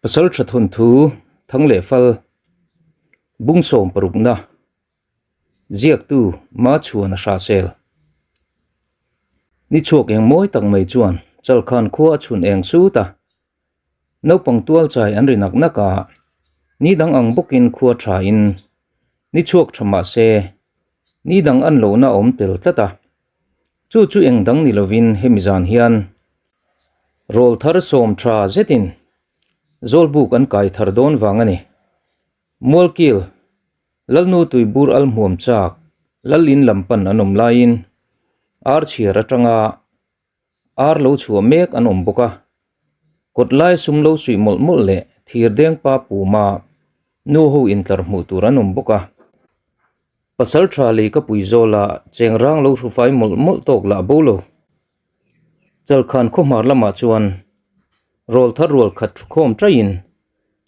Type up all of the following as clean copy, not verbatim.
Pasal tha thawnthu thang leh fal bung sawm parukna ziaktu ma chhuan a hra sel. Ni chhuak eng mawi tak mai chuan Chalkhan khua a chhun eng sut a, naupang tual chai an ri nak nak a, ni dang ang bawkin khua tha in ni chhuak tha mah se ni dang an lohna a awm tel tlat a, chu chu eng dang ni lovin hemi zan hian Rawl thar sawm tha zetin Zawlbuk an kai thar dawn vang a ni. Mualkil, Lalnu tuibur al hmuam chak, Lal in lam pan an awm laiin ar chhiar atanga ar lo chhuah mek an awm bawk a. Kawt lai sum lo suih mawlh mawlh leh thir deng pa puma nu ho intlar hmuh tur an awm bawk a. Pasal tha lei ka pui zawla chengrang lo hrufai mawlh mawlh tawk lah bo lo. Chalkhan khawhmar lamah chuan rawl thar rual khat thukhawm taiin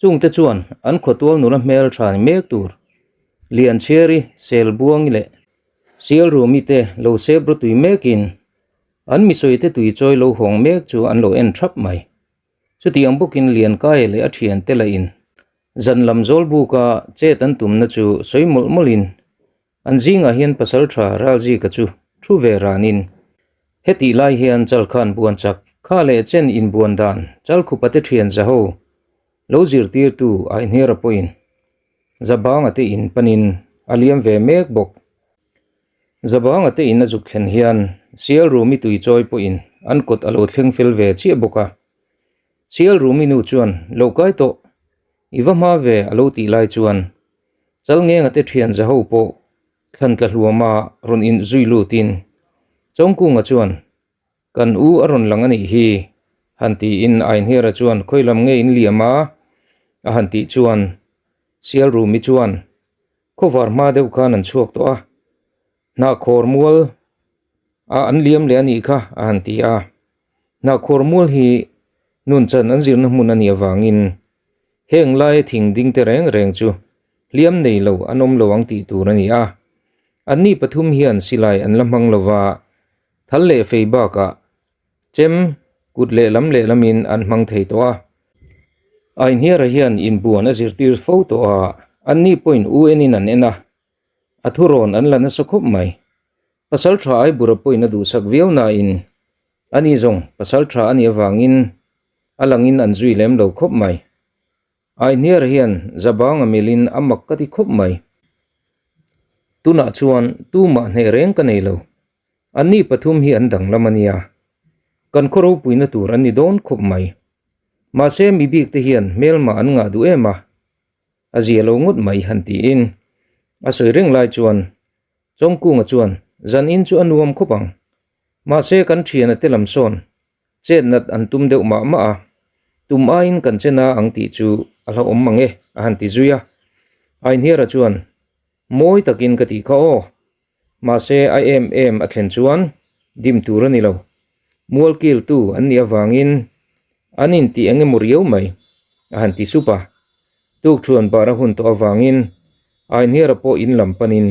chungte chuan an khawtual nula hmel tha ni mek tur Lianchhiari, Selbuangi leh Sialrumi te lo sep rawtui mekin an misawite tui chawi lo hawng mek chu an lo en thap mai. Chutiang bawkin Liankaia leh a thiante lahin zan lam zawlbuka chet an tumna chu sawi mawlh mawlhin An zingah hian pasal tha Ralzika chu thu ve ranin, Hetih lai hian Chalkhan buan chak kha leh chen inbuan dan Chalkhupa te thian zaho lo zirtirtu Ainhera pawhin Zabanga te in panin a liam ve mek bawk. Zabanga te in a zuk thlen hian Sialrumi tuichawi pawhin an kawt a lo thleng fel ve chiah bawk a. Sialrumi nu chuan lo kai tawh I va hma ve a lo tih lai chuan Chalngenga te thian zaho pawh thlan tla hluama rawn in zui lutin Chawngkunga chuan Kan u a rawn lang a nih hi han tiin Ainhera chuan khawi lam nge in liam a a han tih chuan Sialrumi chuan Khawvar hma deuh khan an chhuak tawh a, Hnahkhawr mual a an liam leh a nih kha a han ti a. Hnahkhawr mual hi nunchan an zirna hmun a nih avangin heng laia thing ding te reng reng chu hliam nei lo an awm lo ang tih tur a ni a. Anni pathum hian silai an la hmang lova, thal leh fei bakah chem kut lehlam lehlamin an hmang thei tawh a. Ainhniara hian inbuan a zirtir fo tawh a, anni pawhin u enin an en a. A thurawn an la nasa khawp mai. Pasal tha Aibura pawhin a duhsak viau nain ani zawng pasal tha a nih avangin a langin an zui lem lo khawp mai. Aihniar hian Zabanga milin a mak ka ti khawp mai. Tunah chuan tumah hneh reng ka nei lo. Anni pathum hi an danglam a nia. Kan khaw ropuina tur an ni dawn khawp mai. Mahse mi bik te hian hmelma an ngah duh em a. A zia lo ngawt mai han tiin a sawi reng lai chuan Chawngkunga chuan zan in chu a nuam khawp ang. Mahse kan thiana te lam sawn chet nat an tum deuh mah mah a, tum aiin kan che na ang tih chu a hlauhawm mang e a han ti zui a. Ainhniara chuan mawi takin ka tih kha aw. Mahse a em em a thlen chuan dim tur a ni lo. Mualkiltu an nih avangin an intih eng emaw riau mai a han ti sup a. Tukthuan bar a hun tawh avangin Ainhniara pawh in lam panin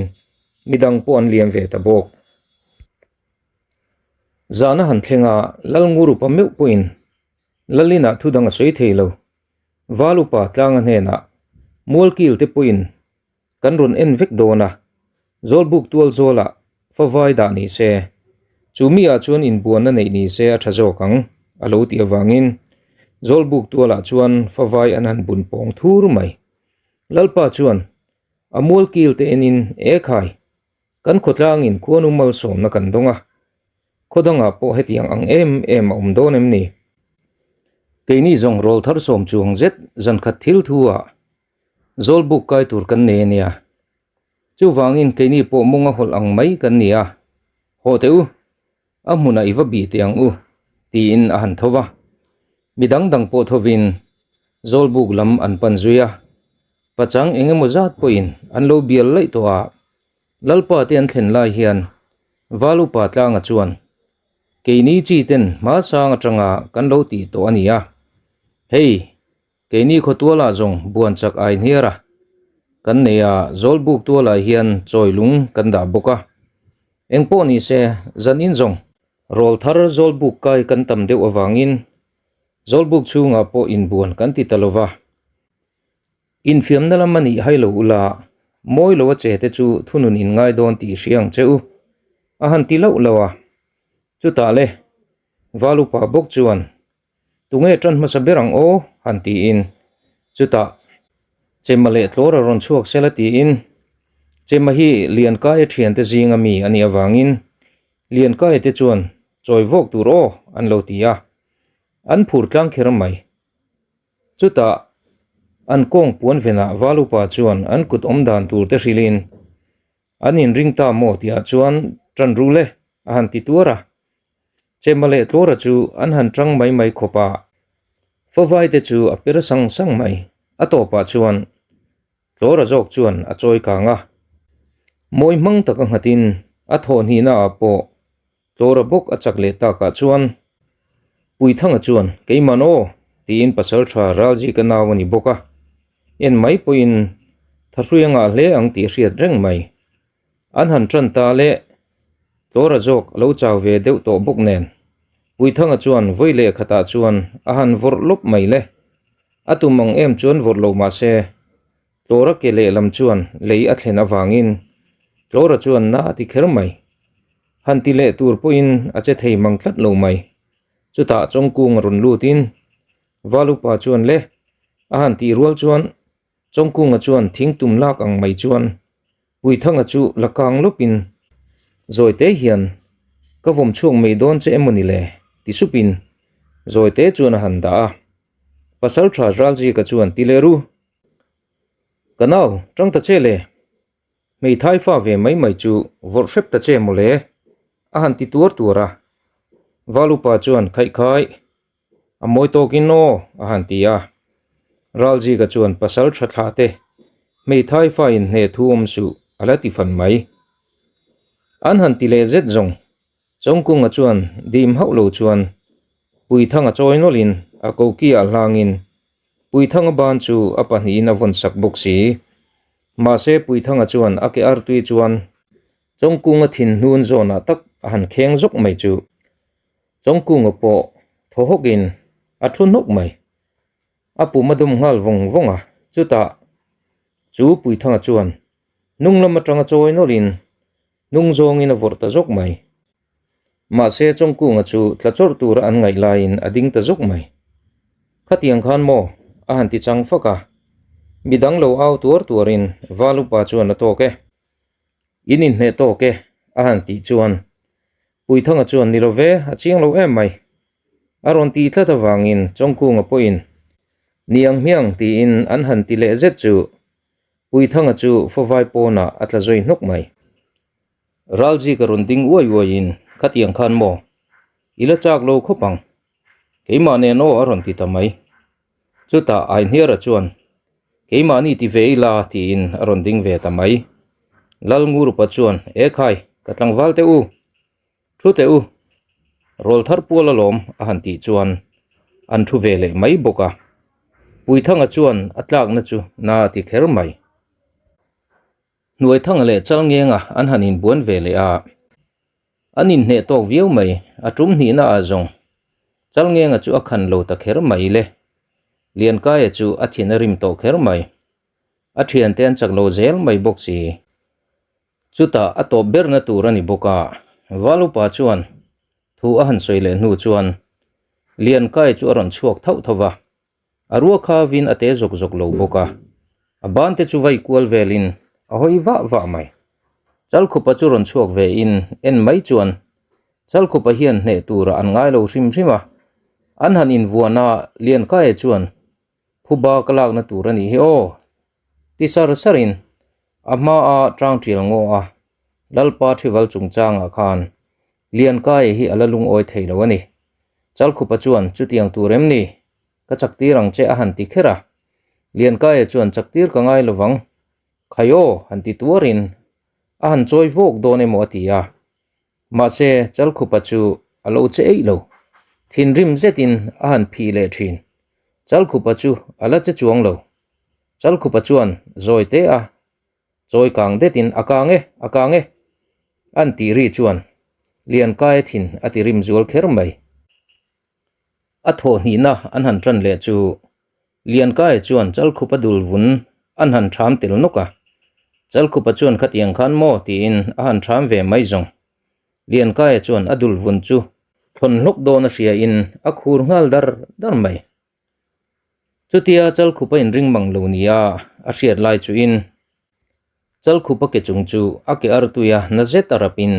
midang pawh an liam ve ta bawk. Zan a han thleng a, Lalngurupa meuh pawhin Lalinah thu dang a sawi thei lo. Valupa tlanga hnenah Mualkil te pawhin Kan rawn en vek dawn a, Zawlbuk tual zawlah favai dah ni se, chu mi ah chuan inbuanna neih ni se a tha zawk ang, a lo tih avangin Zawlbuk tualah chuan favai an han bun pawng thur mai. Lalpa chuan a mualkil te enin, E khai, kan khawtlangin khuanu malsawmna kan dawng a, khaw dangah pawh hetiang ang em em a awm dawn em ni? Keini zawng rawl thar sawm chuang zet zankhat thil thu ah Zawlbuk kai tur kan nei a nia. Chuvangin keini pawh mawnga hawlh ang mai kan ni a, Haw teh u, a hmunah i va bih teh ang u, tiin a han tho va. Mi dang dang pawh thovin Zawlbuk lam an pan zui a, pachang eng emaw zat pawhin an lo bial laih tawh a, Lalpa te an thlen lai hian Val upa tlanga chuan keini chi ten hma sang atanga kan lo tih tawh a ni a, hei Keini khawtualah zawng buan chak ai hniar a, kan nei a, Zawlbuk tualah hian chawi lung kan dah bawk a. Eng pawh ni se, zan in zawng. Rawl thar Zawlbuk kai kan tam deuh avangin Zawlbuk chhungah pawh inbuan kan ti ta lo va. Infiamna lam a nih hai lo ula, mawi lo a che te chu thunun in ngai dawn tih hria ang che u, a han ti lauh lauh a. Chutah le, Valupa bawk chuan, Tunge tan hmasa ber ang aw? han tiin, chutah Chema leh Tlawra rawn chhuak sela tiin, Chema hi Liankaia thiante zinga mi a nih avangin Liankaia te chuan chawi vawk tur aw an lo ti a, an phur tlang kher mai. Chutah an kawng puan venah Valupa chuan an kut awm dan tur te hrilhin, An inring ta maw tihah chuan tan ru le a han ti tuar a. Chema leh Tlawra chu an han tang mai mai khawp a, Favai te chu a per sang sang mai. A tawpah chuan Tlawra zawk chuan a chawi kang a. Mawi hmang taka nghatin a thawhhnihna ah pawh Tlawra bawk a chak leh takah chuan Puithanga chuan Keiman aw tiin Pasaltha Ralzika nau a ni bawk a, en mai pawhin thahrui a ngah hle ang tih a hriat reng mai. An han tan ta le, Tlawra zawk a lo chau ve deuh tawh bawk nen Puithanga chuan vawi leh khatah chuan a han vawrh lawp mai le. A tum ang em chuan vawrh lo mah se Tlawra ke lehlam chuan lei a thlen avangin Tlawra chuan na a ti kher mai. Han ti leh tur pawhin a che thei mang tlat lo mai. Chutah Chawngkung a rawn lutin Valupa chuan le a han tih rual chuan Chawngkunga chuan thing tum lak ang mai chuan Puithanga chu la kang lawpin Zawite hian ka vawm chhuak mai dawn che emaw ni le ti supin Zawite chuan a han dah a. Pasaltha Ralzika chuan ti leh ru. Ka nau, tang ta che le. Hmeithai fa ve mai mai chu vawrh hrep ta che maw le? A han ti tuar tuar a. Valupa chuan khaih khai, A mawi tawkin aw, a han ti a. Ralzika chuan pasal tha thlah te, hmeithai fa in hneh thu awm suh, a la ti fan mai. An han ti leh zet zawng. Chawngkunga chuan dim hauh lo chuan Puithanga chawi nawlhin a kokiah hlangin Puithanga ban chu a pahnihin a vawn sak bawk si. Mahse Puithanga chuan a ke artui chuan Chawngkunga thin hnun zawnah tak a han kheng zawk mai chu Chawngkunga pawh thaw hawkin a thu hnawk mai. A pum a dum nghal vawng vawng a, chutah chu Puithanga chuan hnung lam atanga chawi nawlhin Hnung zawngin a vawrh ta zawk mai. Mahse Chawngkunga chu tla chawrh tura an ngaih laiin a ding ta zawk mai. Khatiang khan maw? a han ti chang fak a. Midang lo au tuar tuarin Val upa chuan a tawk e. In inhneh tawk e, a han tih chuan Puithanga chuan ni lo ve, a chiang lo em mai. A rawn tih tlat avangin Chawngkunga pawhin Niang hmiang tiin an han ti leh zet chu Puithanga chu fawvai pawnah a tla zui hnawk mai. Ralzika rawn ding uai uaiin, Khatiang khan maw? I la chak lo khawp ang. Keimah nen aw a rawn ti ta mai. Chutah Ainhniara chuan, Keimahni ti ve ila tiin a rawn ding ve ta mai. Lalngurupa chuan, Ekhai, ka tlangval teh u. Thu teh u, rawl thar pual alawm a han tih chuan an thu ve leh mai bawk a. Puithanga chuan a tlakna chu na a ti kher mai. Hnuaithanga leh Chalngenga an han inbuan ve leh a, an inhneh tawk viau mai, a tum hnihna ah zawng Chalngenga chu a khan lo ta kher mai le. Liankaia chu a thin a rim tawh kher mai. A thiante an chak lo zel mai bawk si. Chutah a tawp berna tur a ni bawk a, Valupa chuan thu a han sawi leh hnu chuan Liankai chu a rawn chhuak thauh thauh va, a rua khavin a te zawk zawk lo bawk a, a ban te chu vai kual velin a hawi vah vah mai. Chalkhupa chu rawn chhuak ve in en mai chuan Chalkhupa hian hneh turah an ngai lo hrim hrim a, an han invuan a Liankaia chuan Phuba ka lakna tur a nih hi aw ti sar sarin a hmaa tang tial ngaw a, Lalpa Thival chungchangah khan Liankaia hi a la lungawi thei lo a ni. Chalkhupa chuan chutiang tur em ni? Ka chaktir ang che a han ti kher a. Liankaia chuan chaktir ka ngai lovang, khai aw han ti tuarin a han chawi vawk dawn emaw a ti a. Mahse, Chalkhupa chu a lo che eih lo. Thinrim zetin a han phih leh thin. Chalkhupa chu a la che chuang lo. Chalkhupa chuan zawi te a, chawi kang detin a kang e, a kang e! An tih ri chuan Liankaia thin a ti rim zual kher mai. A thawh hnihna an han tan leh chu Liankaia chuan Chalkhupa dul vun an han ṭham tel nawk a. Chalkhupa chuan khatiang khan maw tiin a han ṭham ve mai zawng. Liankaia chuan a dul vun chu thawn hlawk dawn a hria in a khur nghal dar dar mai. Chutia Chalkhupa inring mang lo nia a hriat lai chuin Chalkhupa ke chung chu a ke artuia na zet a rapin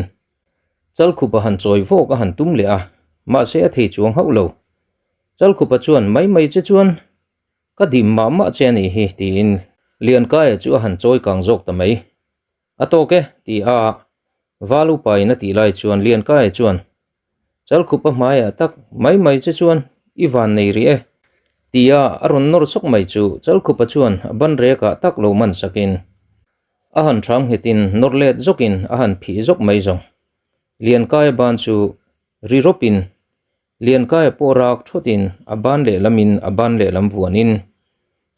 Chalkhupa han chawi vawk a han tum leh a, mahse a thei chuang hauh lo. Chalkhupa chuan mai mai che chuan ka dim mah mah che a nih hi tiin Liankaia chu a han chawi kang zawk ta mai. A tawk e ti a Val upa in a tih lai chuan Liankaia chuan Chalkhupa hmaiah tak mai mai che chuan i van nei rih e tia a rawn nawr sawk mai chu Chalkhupa chuan a ban rekah tak lo man sakin a han ṭham nghetin nawr let zawkin a han phih zawk mai zawng. Liankaia ban chu ri rawpin Liankaia pawh rak thawtin a ban lehlamin a ban lehlam vuanin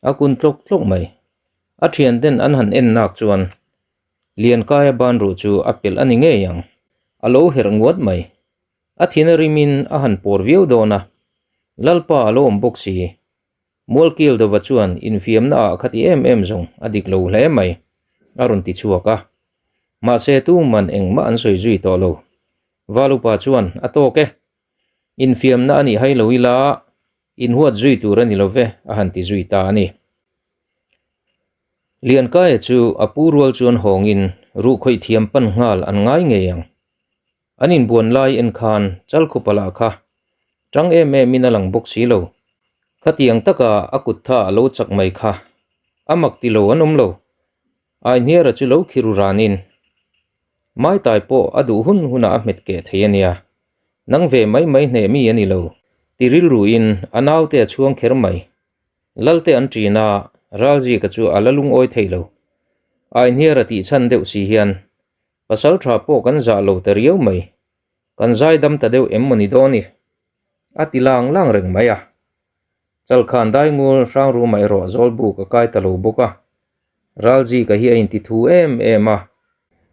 a kun tlawk tlawk mai. A thianten an han en nak chuan Liankaia ban ruh chu a pelh a ni ngei ang. A lo herh nguat mai. A thin a rimin a han pawr viau dawn a. Lalpa a lo awm bawk si. Mualkil dova chuan infiamna ah khati em em zawng a dik lo hle mai, a rawn ti chhuak a. Mahse tuman engmah an sawi zui tawh lo. Valupa chuan a tawk e. Infiamna a nih hai lo ila inhuat zui tur a ni lo ve, a han ti zui ta a ni. Liankaia chu a pu rual chuan hawngin ruhkhawih thiam pan nghal an ngai ngei ang. An inbuan lai en khan Chalkhupa lah kha tang em em in a lang bawk si lo. Khatiang taka a kut tha a lo chak mai kha a mak ti lo an awm lo. Aihniara chu lo khiru ranin Maitai pawh a duh hun hunah a hmet keh thei a nia. Nang ve mai mai hneh mi a ni lo. Ti rilruin a naute a chhuang kher mai. Lalte an ṭin a, Ralzika chu a la lungawi thei lo. Aihniara tih chhan deuh si hian pasal ṭha pawh kan zah lo ta riau mai. Kan zaidam ta deuh em maw ni dawn i? A ti lang lang reng mai a. Chalkhan daingul Hrangruma erawh Zawlbuk a kai ta lo bawk a. Ralzika hi a inti thu em em a.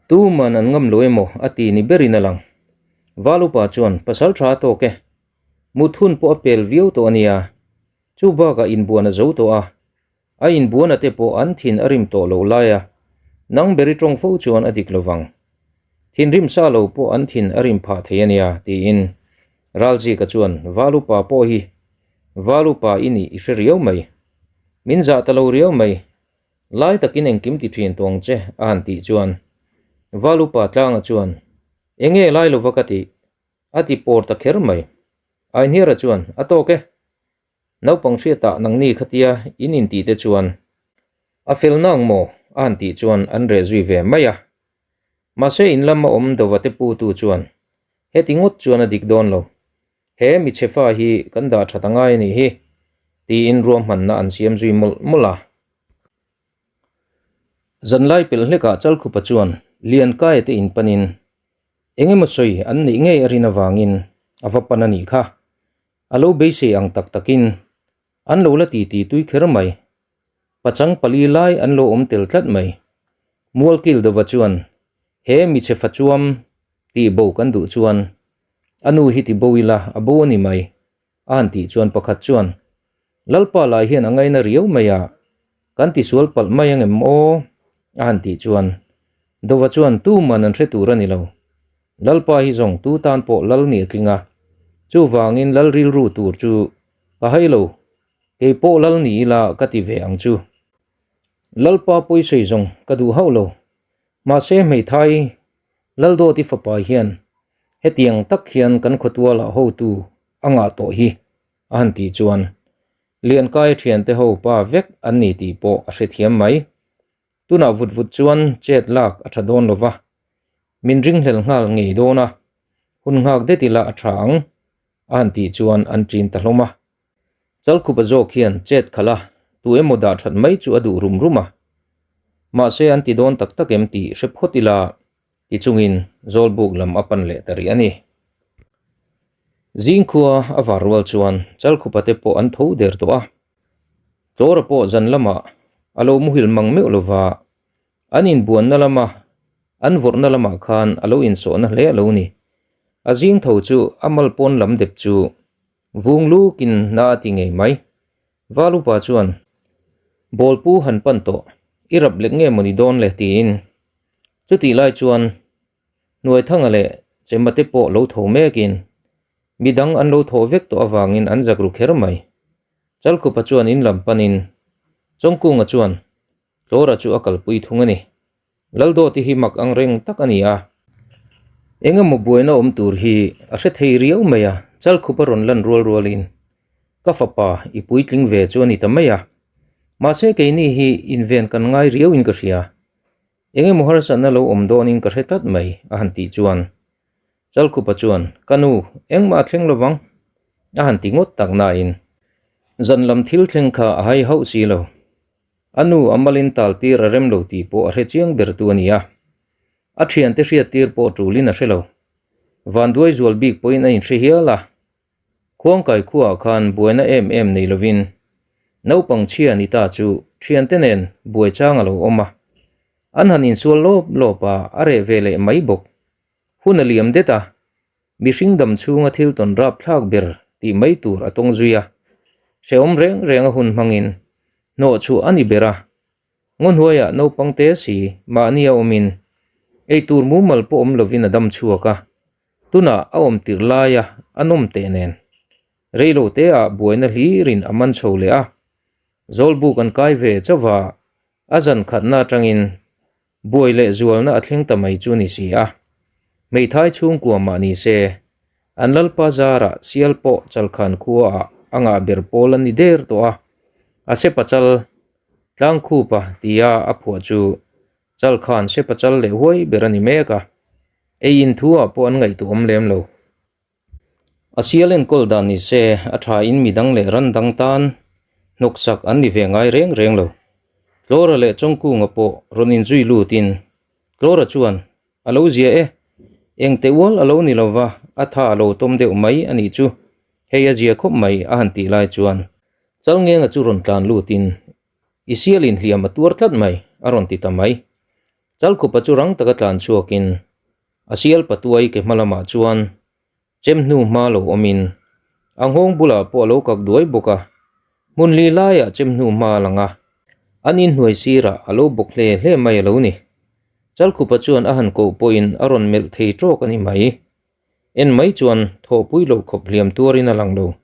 Tuman an ngam lo emaw a ti ni berin a lang. Valupa chuan pasal tha a tawk e. Mut hun pawh a pel viau tawh a nia. Chu bakah inbuan a zo tawh a. A inbuana te pawh an thin a rim tawh lo lai a, nang beri tawng fo chuan a dik lovang. Thinrim sa lo pawh an thin a rim phah thei a nia, tiin Ralzika chuan Valupa pawh hi Valupa i nih i hre riau mai. Min zah ta lo riau mai. Lai takin engkim ti thin tawng che a han tih chuan Valupa tlanga chuan Enge lai lova ka tih? a ti pawr ta kher mai. Aihniara chuan A tawk e. Naupang hriatah nangni khatia in intih te chuan a fel nang maw? a han tih chuan an reh zui ve mai a. Mahse in lama awm dova te putu chuan heti ngawt chuan a dik dawn lo. He michhe fa hi kan dah that angai a nih hi tiin ruahmanna an siam zui mawlh mawlh a. Zanlai pelh hlekah Chalkhupa chuan Liankaia te inpanin eng emaw sawi an neih ngei a rin avangin a va pan a nih kha. A lo beisei ang tak takin an lo la titi tui kher mai. Pachang pali lai an lo awm tel tlat mai. Mualkil dova chuan he michhe fa chuam tih bo kan duh chuan a nu hi ti bo ila a bo a ni mai a han tih chuan pakhat chuan Lalpa lai hian a ngaina riau mai a, kan tisual palh mai ang em aw? a han tih chuan Dova chuan tuman an hre tur a ni lo. Lalpa hi zawng tu tan pawh lal nih a tling a, chuvangin lal rilru tur chu ka hai lo, kei pawh lal ni ila ka ti ve ang chu. Lalpa pawisawi zawng ka duh hauh lo, mahse hmeithai Laldawti fapa hian hetiang tak hian kan khawtualah hotu a ngah tawh hi a han tih chuan Liankaia thiante ho pa vek an ni tih pawh a hrethiam mai. Tunah vut vut chuan chet lak a tha dawn lo va, min ringhlel nghal ngei dawn a, hun nghak det ila a tha ang, a han tih chuan an ṭin ta hlawm a. Chalkhupa zawk hian chet khalh a, tu emaw dah that mai chu a duh rum rum a. Mahse an ti dawn tak tak em tih hre phawt ila ti chungin Zawlbuk lam a pan leh ta rih a ni. Zingkhua a var rual chuan Chalkhupa te pawh an tho der tawh a. Tlawra pawh zan lamah a lo muhil mang meuh lova, an inbuanna lama an vawrhna lamah khan a lo insawhna hle a lo ni. A zing tho chu a mal pawn lam dep chu Vung lukin na a ti ngei mai. Val upa chuan, Bawlpu han pan tawh, i rap lek nge mawni dawn le? tiin. Chutih lai chuan Hnuaithanga leh Chema te pawh lo tho mekin midang an lo thawh vek tawh avangin an zak ru kher mai. Chalkhupa chuan in lam panin Chawngkunga chuan Tlawra chu a kalpui thung a ni. Laldawti hi mak ang reng tak a ni a. Engemaw buaina awm tur hi a hre thei riau mai a, Chalkhupa rawn lan rual rualin ka fapa i puitling ve chu a ni ta mai a. Mahse keini hi inven kan ngai riauin ka hria. Engemaw harsatna lo awm dawnin ka hre tlat mai, a han tih chuan Chalkhupa chuan, Ka nu, engmah a thleng lovang, a han ti ngawt tak nain zan lam thil thleng kha a hai hauh si lo. A nu a malin tal tir a rem lo tih pawh a hre chiang ber tu a ni a. A thiante hriat tir pawh tulin a hre lo. Vanduai zual bik pawhin a inhre hial a. Khuangkai khuaah khan buaina em em nei lovin naupang chhia ni ta chu thiante nen buai chang a lo awm a. An han insual lawp lawp a, a reh ve leh mai bawk. Hun a liam det a, mihring dam chhunga thil tawn rap thlak ber tih mai tur a tawng zui a. Hrehawm reng reng a hun hmangin hnawh chhuah a ni ber a. Ngaw hnuaiah naupang te si mahni a awmin eitur mumal pawh awm lovin a dam chhuak a. Tunah a awm tirh laia a nawm teh nen reilo te ah buaina hlirin a man chho leh a, Zawlbuk an kai ve chauh a, a zan khatna atangin buai leh zualna a thleng ta mai chu ni si a. Hmeithai chhungkua mah ni se, an Lalpa zarah sial pawh Chalkhan khua ah a ngah ber pawl an ni der tawh a, a sepachal Tlangkhupa tia a phuah chu Chalkhan sepachal leh huai ber a ni mek a, ei in thu ah pawh an ngaihtuah awm lem lo. A sial enkawl dan ni se a tha in midang leh ran dang tan hnawksak an ni ve ngai reng reng lo. Tlawra leh Chawngkunga pawh rawn inzui lut in Tlawra chuan a lo zia e, eng teh ual a lo ni lo va, a tha a lo tawm deuh mai a nih chu, hei a zia khawp mai a han tih lai chuan Chalngenga chu rawn tlan lut in I sial inhliam a tuar tlat mai, a rawn ti ta mai. Chalkhupa chu rang taka tlan chhuakin a sial patuai ke hma lamah chuan chem hnu hma lo awmin a nghawng bulah pawh a lo kak duai bawk a. Hmun li laiah chem hnu hma a lang a, an inhnuai sirah a lo bawk hle hle mai a lo ni. Chalkhupa chuan a han koh pawhin a rawn melh thei tawk a ni mai. En mai chuan thawhpui loh khawp hliam tuarin a lang lo.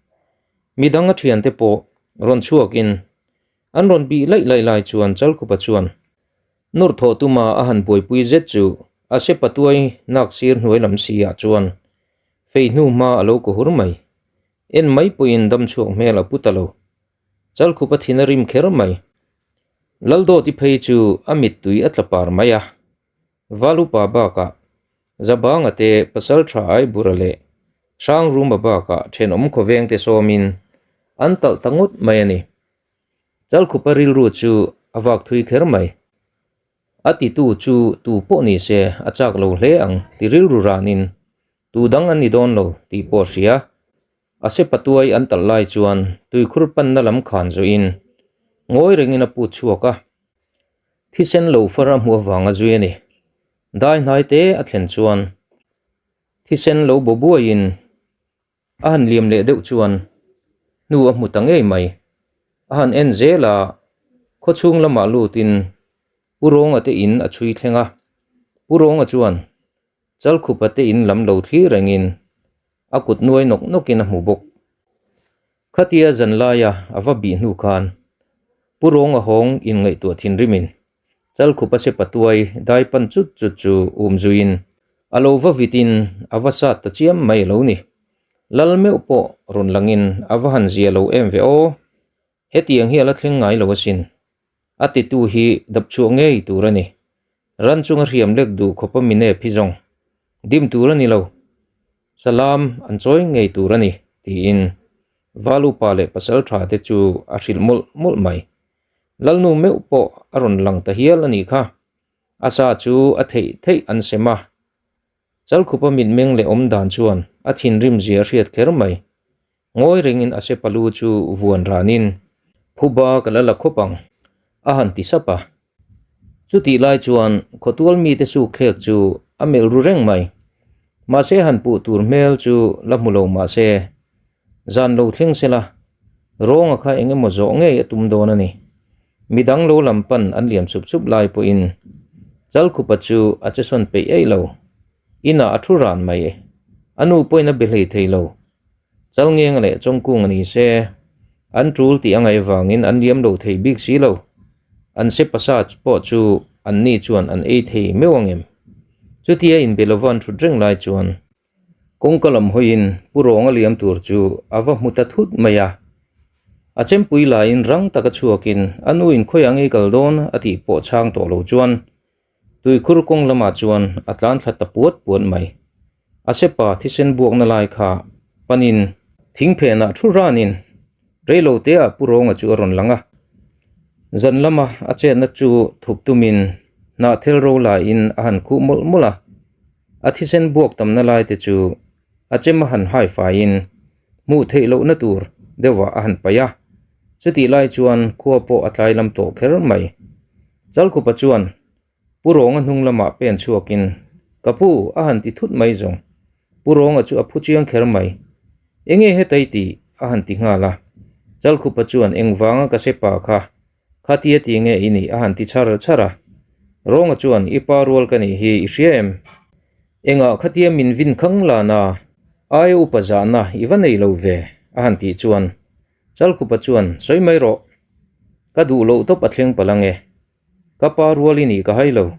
Midang a thiante pawh rawn chhuakin an rawn bih laih laih lai chuan Chalkhupa chuan nawr thawh tuma a han buaipui zet chu a sepa tuai nak sir hnuai lam si ah chuan fei hnu hma a lo kaw hur mai. En mai pawhin dam chhuak hmel a pu ta lo. Chalkhupa thin a rim kher mai. Laldawti phei chu a mittui a tla par mai a. Valupa bakah Zabanga te pasal tha Aibura leh Hrangruma bakah thenawm khawveng te sawmin an talh ta ngawt mai a ni. Chalkhupa rilru chu a vak thui kher mai. A titu chu tu pawh ni se a chak lo hle ang ti rilru ranin tu dang an ni dawn lo tih pawh a hria. A sepa tuai an talh lai chuan tuikhur panna lam khan zawhin ngawi rengin a put chhuak a. Thisen lo far a hmuh avanga zui a ni. Dai hnai te a thlen chuan thisen lo bo buaiin a han liam leh deuh chuan hnu a hmu ta ngei mai. A han en zel a, khawchhung lamah lutin Pu Rawnga te in a chhui thleng a. Pu Rawnga chuan Chalkhupa te in lam lo thlir rengin a kut nuai nawk nawkin a hmu bawk. Khatia zan laia a va bih hnu khan Pu Rawnga hawng inngaihtuah thinrimin Chalkhupa se patuai dai pan chut chut chu um zuiin a lo va vitin a va sat ta chiam mai a lo ni. Lal meuh pawh rawn langin a va han zia lo em ve aw. Hetiang hi a la thleng ngai lo asin. A titu hi dap chhuah ngei tur a ni. Ran chunga hriam lek duh khawpa mine phi zawng dim tur a ni lo. Salam an chawi ngei tur a ni, tiin Val upa leh pasal tha te chu a hrilh mawlh mawlh mai. Lalnu meuh pawh a rawn lang ta hial a nih kha. A sa chu a theih theih an sem a. Chalkhupa mitmeng leh awm dan chuan a thinrim zia a hriat kher mai. Ngawi rengin a sepalu chu vuan ranin, Phuba ka la la khawp ang, a han ti sap a. Chutih lai chuan khawtual mite suk thlek chu a melh ru reng mai. Mahse han puh tur hmel chu la hmu lo mahse. Zan lo thleng sela, Rawnga kha eng emaw zawh ngei a tum dawn a ni. Midang lo lam pan an liam chup chup lai pawhin Chalkhupa chu a che sawn peih eih lo. Inah a thu ran mai. A nu pawhin a be hlei thei lo. Chalngenga leh Chawngkung a ni se, an tul tih a ngaih vangin an liam lo thei bik si lo. An se pasa pawh chu an ni chuan an ei thei meuh ang em? Chutia inbe lova an thut reng lai chuan Kawngka lam hawiin Pu Rawnga liam tur chu a va hmu ta thut mai a. A chempui laiin rang taka chhuakin a nu in khawiah ngei kal dawn a tih pawh chhang tawh lo chuan tuikhur kawng lamah chuan a tlan thla ta puat puat mai. A sepa thisen buakna lai kha panin thing phenah thu ranin reiloteah Pu Rawnga chu a rawn lang a. Zan lama a chetna chu thup tumin hnahthel ro laiin a han khuh mawlh mawlh a. A thisen buak tamna lai te chu a chem a han hai faiin hmuh theih lohna tur deuhah a han paih a, chutih lai chuan khua pawh a tlai lam tawh kher mai. Chalkhupa chuan Pu Rawnga hnung lamah pen chhuakin, Ka pu, a han ti thut mai zawng. Pu Rawnga chu a phu chiang kher mai. Enge hetai tih? a han ti nghal a. Chalkhupa chuan engvanga ka sepa kha Khatia ti nge i nih a han ti chhar chhar a. Rawnga chuan i pa rual ka nih hi i hria em? Engah khatia min vin khang lana aia upa zahna i va nei lo ve a han tih chuan Chalkhupa chuan sawi mai rawh. Ka duh loh tawp a thleng palh ange. Ka pa rual i nih ka hai lo.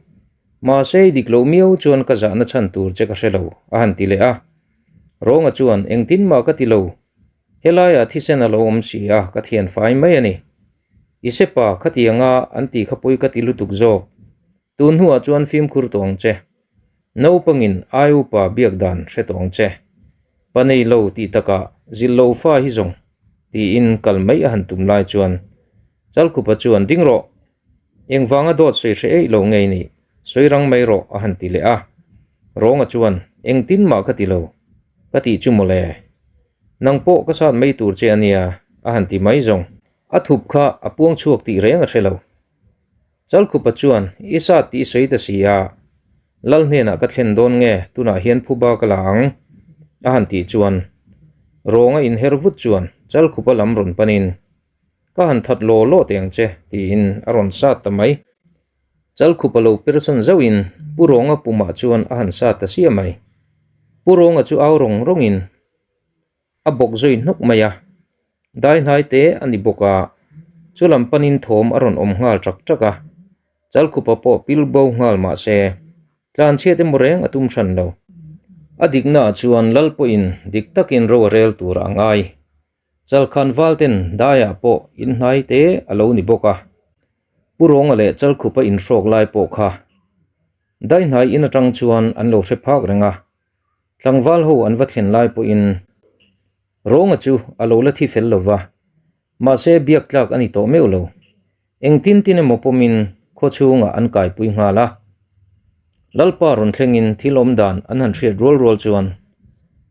Mahse i dik loh miau chuan ka zahna chhan tur che ka hre lo a han ti leh a. Rawnga chuan engtin mah ka ti lo. Helaiah thisen a lo awm si a ka thian fai mai a ni. I sepa khatianga an tih kha pawi ka ti lutuk zawk. Tun hnuah chuan fimkhur tawh ang che. Naupangin ai upa biak dan hre tawh ang che. Pa nei lo tih takah zilh lo fa hi zawng tiin kal mai a han tum lai chuan Chalkhupa chuan ding rawh. Engvanga dawt sawi hre eih lo ngei nih sawi rang mai rawh a han ti leh a. Rawnga chuan engtin mah ka ti lo. Ka tih chu mawle. Nang pawh ka sat mai tur che a nia a han ti mai zawng. A thup kha a puang chhuak tih reng a hre lo. Chalkhupa chuan, I sat tih i sawi ta si a, Lal hnenah ka thlen dawn nge tunah hian phuba ka la ang? a han tih chuan Rawnga inher vut chuan Chalkhupa lam rawn panin, Ka han that law law teh ang che, tiin a rawn sat ta mai. Chalkhupa lo persawn zauhin Pu Rawnga pumah chuan a han sat ta sia mai. Pu Rawnga chu au rawng rawngin, A bawk zui hnawk mai a, dai hnai te a ni bawk a, chu lam panin thawm a rawn awm nghal ṭak ṭak a, Chalkhupa pawh pil bo nghal mah se, tlanchhiat emaw reng a tum hran lo. A diknaah chuan Lal pawhin dik takin ro a rel tur a ngai. Chalkhan valten daiah pawh inhnai te a lo ni bawk a, Pu Rawnga leh Chalkhupa inhrawk lai pawh kha dai hnai in aṭang chuan an lo hre phak reng a, Tlangval ho an va thlen lai pawhin Rawnga chu a lo la thi fel lo va, mahse biak tlak a ni tawh meuh lo. Engtin tin emaw pawmin khaw chhungah an kaipui nghal a. Lalpa rawn thlengin thil awm dan an han hriat rual rual chuan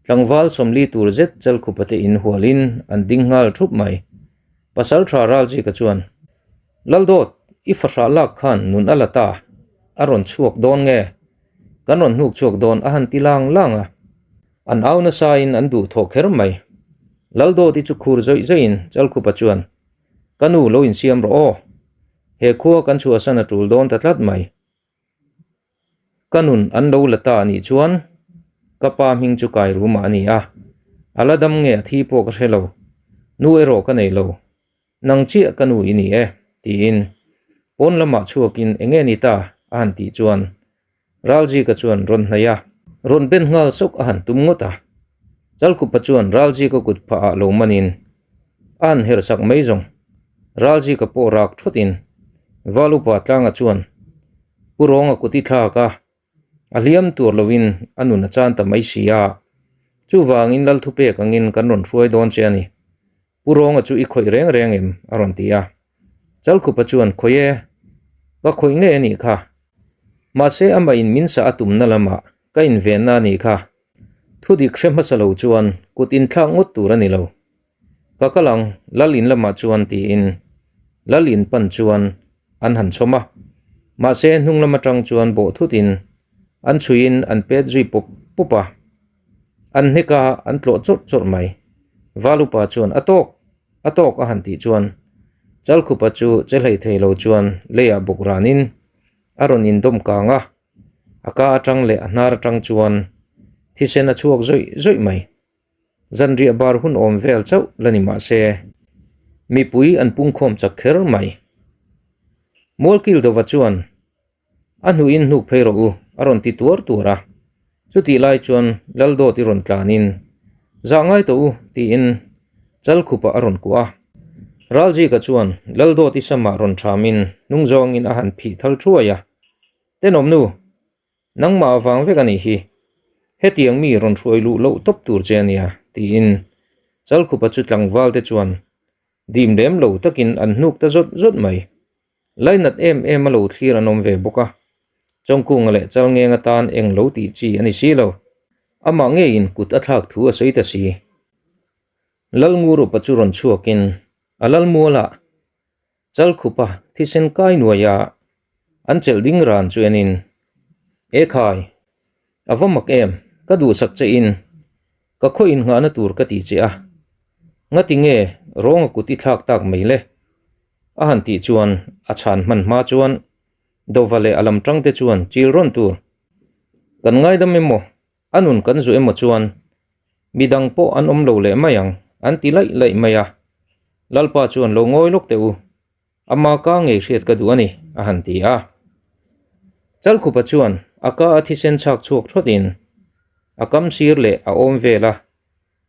tlangval sawmli tur zet Chalkhupa te in hualin an ding nghal thup mai. Pasaltha Ralzika chuan, Laldawt, i fahrah lak khan nun a la ta, a rawn chhuak dawn nge? Kan rawn hnuk chhuak dawn a han ti lang lang a. An au nasain an duh thawh kher mai. Laldawti chu khur zawih zawihin Chalkhupa chuan, Ka nu lo insiam rawh aw. He khua kan chhuahsan a tul dawn ta tlat mai. Ka nun an lo la ta a nih chuan ka pa hming chu kai rumah a ni a, a la dam nge a thi pawh ka hre lo. Nu erawh ka nei lo. Nang chiah ka nu i ni e, tiin pawn lamah chhuakin eng nge ni ta a han tih chuan Ralzika chuan rawn hnaih a, rawn ben nghal sawk a han tum ngawt a. Chalkhupa chuan Ralzika kut phah ah lo manin a han herh sak mai zawng. Ralzika pawh rak thawtin Valupa tlanga chuan Pu Rawnga kut i thlak a, A hliam tur loin a nun a chan ta mai si a, chuvangin Lal thupek angin kan rawn hruai dawn che a ni. Pu Rawnga chu i khawih reng reng em? a rawn ti a. Chalkhupa chuan, Khawih e, ka khawih ngei a nih kha. Mahse amah in min sah a tumna lamah ka invenna a nih kha. Thudik hre hmasa lo chuan kut inthlak ngawt tur a ni lo. Ka kal ang, Lal in lamah chuan tiin Lal in pan chuan an han chhawm a. Mahse hnung lam atang chuan bawh thutin an chhuiin an pet zui pawp pawp a. An hnek a, an tlawh chawrh chawrh mai. Valupa chuan a tawk, a tawk a han tih chuan Chalkhupa chu che hlei thei lo chuan leiah bawk ranin a rawn indawm kang a, a ka atang leh a hnar atang chuan thisen a chhuak zawih zawih mai. Zanriah bar hun awm vel chauh la ni mah se, mipui an pungkhawm chak kher mai. Mualkil dova chuan A hnuin hnuk phei rawh u, a rawn ti tuar tuar a. Chutih lai chuan Laldawt i rawn tlanin, Zah ngai tawh u, tiin Chalkhupa a rawn kuah a. Ralzika chuan Laldawt i samah rawn thamin hnung zawngin a han phih thal thuai a. Tenawm nu, nangmah avang vek a nih hi. Hetiang mi rawn hruai luh loh tawp tur che a nia, tiin Chalkhupa chu tlangval te chuan dim lem lo takin an hnuk ta zawt zawt mai. Lainat em em a lo thlir an awm ve bawk a, Chawngkunga leh Chalngeng atan eng lo tih chi a ni si lo. Amah ngeiin kut a thlak thu a sawi ta si. Lalngurupa chu rawn chhuakin a Lalmualah Chalkhupa thisen kai nuaia an chelh ding ran chu enin, E khai, a va mak em, ka duhsak che in ka khaw innghahna tur ka ti che a, ngati nge rawnga kut i thlak tak mai le? A han tih chuan a chhan hman hma chuan Dova leh a lam tang te chuan chil rawn tur kan ngaidam emaw a nun kan zu emaw chuan midang pawh an awm lo leh mai ang an ti laih laih mai a. Lalpa chuan lo ngawi lawk teh u, ama ka ngei hriat ka duh a ni a han ti a. Chalkhupa chuan a ka a thisen chhak chhuak thawt in a kam sir leh a awm vel a.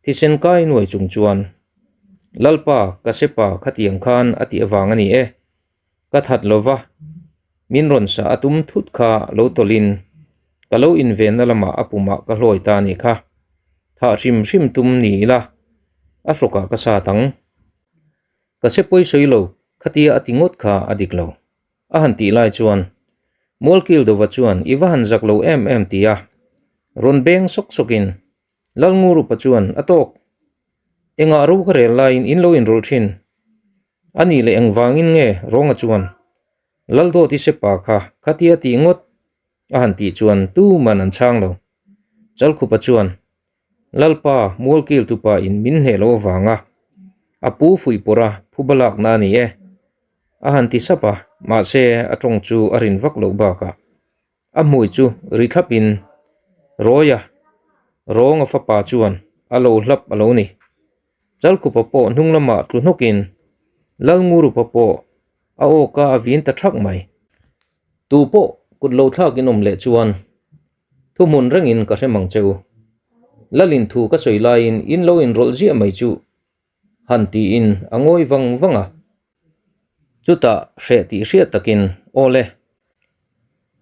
Thisen kai nuai chung chuan, Lalpa, ka sepa khatiang khan a tih avang a ni e. Ka that lo va, min rawn sa a tum thut kha lo tawlhin ka lo invenna lamah a pumah ka hlawi ta a nih kha. Thah hrim hrim tum ni ila, a hrawkah ka sat ang. Ka sepawi sawi lo, khatia a ti ngawt kha a dik lo. A han tih lai chuan Mualkil Dova chuan i va han zak lo em em ti a, rawn beng sawk sawkin Lalngurupa chuan a tawk. Engah ro ka rel laiin in lo inrawlh thin? A nih leh engvangin nge Rawnga chuan Laldawti sepa kha khatia tih ngawt a han tih chuan tuman an chhang lo. Chalkhupa chuan Lalpa Mualkil tupa in min hneh lo avanga a pu fuih pawrh a phuba lakna a ni e a han ti sap a, mahse a tawng chu a rin vak loh bakah A hmui chu ri thlapin Rawia rawnga fapa chuan a lo hlap a lo ni. Chalkhupa pawh hnung lamah tlu hnawkin Lalngurupa pawh a awka a vin ta thak mai. Tu pawh kut lo thlakin awm leh chuan thuhmun rengin ka hre mang che u. Lalin thu ka sawi laiin in lo inrawlh ziah mai chu han tiin a ngawi vang vang a. Chutah hreh tih hriat takin, Aw le,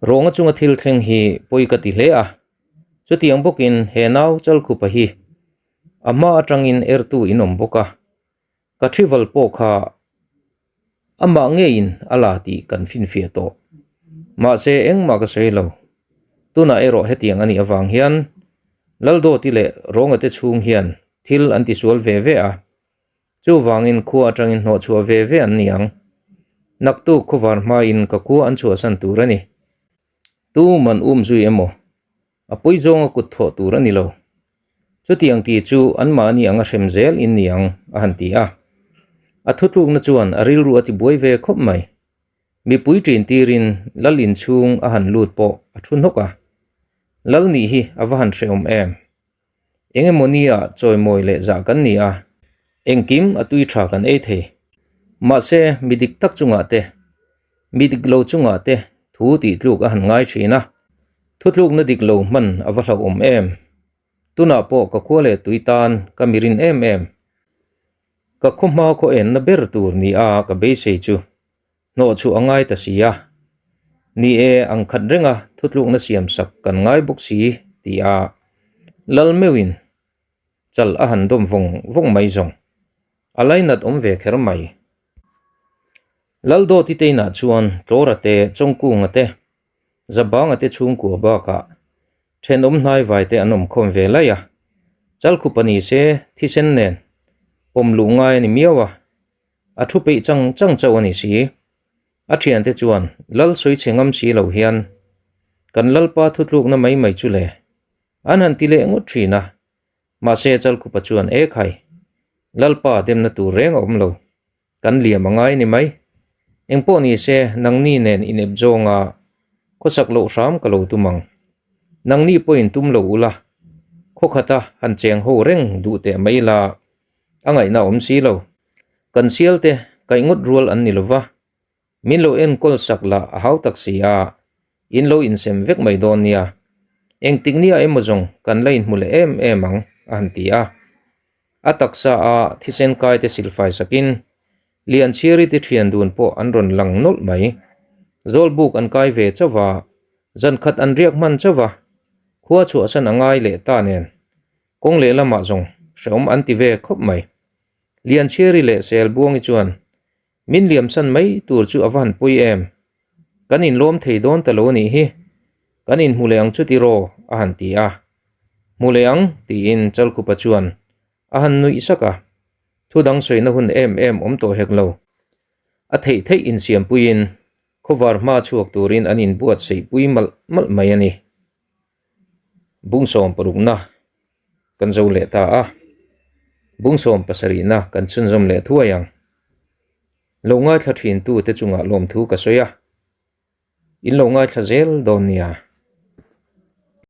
rawnga chunga thil thleng hi pawi ka ti hle a, chutiang bawkin he nau Chalkhupa hi a hma atangin ertu in awm bawk a, ka thival pawh kha Amah ngeiin a la tih kan finfiah tawh. Mahse, engmah ka sawi lo. Tunah erawh hetiang a nih avang hian Laldawti leh Rawnga te chhung hian thil an tisual ve ve a, chuvangin khua atangin hnawhchhuah ve ve an ni ang. Naktuk khawvar hmain ka khua an chhuahsan tur a ni. Tu man um zui emaw A pawi zawnga kut thawh tur a ni lo. Chutiang ti chu anmahni anga hrem zel in ni ang, a han ti a. A thutlukna chuan a rilru a tibuai ve khawp mai. Mipui ṭin tirin Lal inchhung a han lut pawh a thu hnawk a. Lal nih hi a va han hrehawm em? Eng emaw nia chawimawi leh zah kan ni a, engkim a tui tha kan ei thei. Mahse, mi dik tak chungah te, mi dik lo chungah te thu tih tluk a han ngai thin a. Thutlukna dik lo hman a va hlauhawm em? Tunah pawh ka khua leh tui tan ka mi rin em em. Ka khaw hma khaw enna ber tur ni a ka beisei chu Hnawh chu a ngai ta si a. Ni e, ang khat renga thutlukna siam sak kan ngai bawk si, ti a Lal meuhin chal a han dawm vawng vawng mai zawng. A lainat awm ve kher mai. Lal Dawti te inah chuan Tlawra te, Chawngkunga te, Zabanga te chhungkua bakah thenawm hnaivai te an awm khawm ve laih a. Chalkhupa ni se thisen nen pawm luh ngai a ni miau a. A thu peih chang chang chauh a ni si. A thiante chuan Lal sawi chhe ngam si lo hian kan Lalpa thutlukna mai mai chu le an han ti leh ngawt thin a. Mahse Chalkhupa chuan E khai! Lalpa demna tur reng a awm lo. Kan liam a ngai ni mai. Engpawh ni se nangni nen inep zawnga khawsak loh hram ka lo tum ang. Nangni pawhin tum lo ula, khawkhata han cheng ho reng duh teh mai ila a ngaihna awm si lo. Kan sialte kaih ngawt rual an ni lova, Min lo enkawl sak lah a hau tak si a, in lo insem vek mai dawn nia. Engtik nia emaw zawng kan la inhmu leh em em ang, a han ti a. A taksa a thisen kai te silfai sakin Lianchhiari te thian dun pawh an rawn lang nawlh mai. Zawlbuk an kai ve chauh va, zan khat an riak hman chauh va, khua chhuahsan a ngai leh ta nen. Kawng lehlamah zawng hrehawm an ti ve khawp mai. Lianchhiari leh Selbuangi chuan Min liamsan mai tur chu a va han pui em? Kan inlawm thei dawn ta lo a nih hi. Kan inhmu leh ang chu tiraw? a han ti a. Hmu leh ang, tiin Chalkhupa chuan a han nuih sak a. Thu dang sawina hun em em awm tawh hek lo. A theih theih insiampuiin khawvar hma chhuak turin an inbuatsaihpui malh malh mai a ni. Bungsawm parukna kan zo leh ta a, bungsawm pasarihna kan chhunzawm leh thuai ang. Lo ngaithla thin tute chungah lawmthu ka sawi a, in lo ngaithla zel dawn nia.